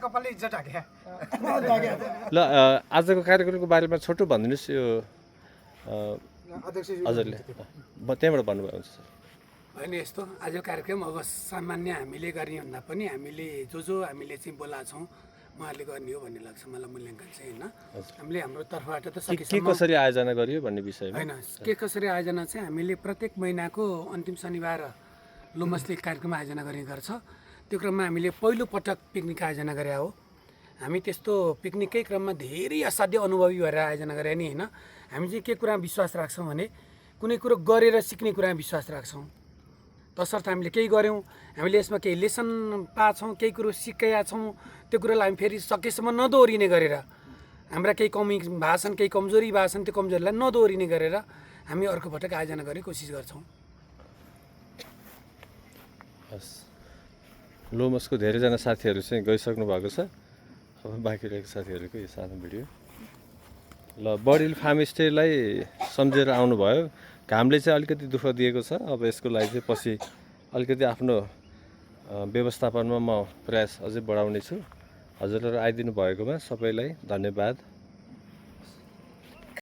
कपालले इज्जत ढाक्या ल आजको कार्यक्रमको बारेमा छोटो भनिदिनुहोस् यो अध्यक्ष हजुरले त्यहाँबाट भन्नुभयो हुन्छ सर। होइन यस्तो आज कार्यक्रम अब सामान्य हामीले गर्ने भन्दा पनि हामीले जो हामीले चाहिँ बोलाएको छौँ उहाँहरूले गर्ने हो भन्ने लाग्छ मलाई मूल्याङ्कन चाहिँ होइन। हामीले हाम्रो तर्फबाट त के सकेसम्म कसरी आयोजना गरियो भन्ने विषयमा होइन के कसरी आयोजना चाहिँ हामीले प्रत्येक महिनाको अन्तिम शनिबार लोमसले कार्यक्रम आयोजना गर्ने गर्छ। त्यो क्रममा हामीले पहिलो पटक पिकनिक आयोजना गरे हो। हामी त्यस्तो पिकनिककै क्रममा धेरै असाध्य अनुभवी भएर आयोजना गरे नि होइन। हामी चाहिँ के कुरामा विश्वास राख्छौँ भने कुनै कुरो गरेर सिक्ने कुरामा विश्वास राख्छौँ। तसर्थ हामीले केही गऱ्यौँ, हामीले यसमा केही लेसन पाछौँ, केही कुरो सिकेका छौँ, त्यो कुरोलाई हामी फेरि सकेसम्म नदोहोरिने गरेर हाम्रा केही कमी भएको छन्, केही कमजोरी भएको छन्, त्यो कमजोरीलाई नदोहोरिने गरेर हामी अर्को पटक आयोजना गर्ने कोसिस गर्छौँ। हस्, लोमसको धेरैजना साथीहरू चाहिँ गइसक्नु भएको छ। अब बाँकी रहेको साथीहरूको यो सानो भिडियो। ल बडिल फार्म स्टेलाई सम्झेर आउनुभयो। घामले चाहिँ अलिकति दुःख दिएको छ। अब यसको लागि चाहिँ पछि अलिकति आफ्नो व्यवस्थापनमा म प्रयास अझै बढाउने छु। हजुरहरू आइदिनु भएकोमा सबैलाई धन्यवाद।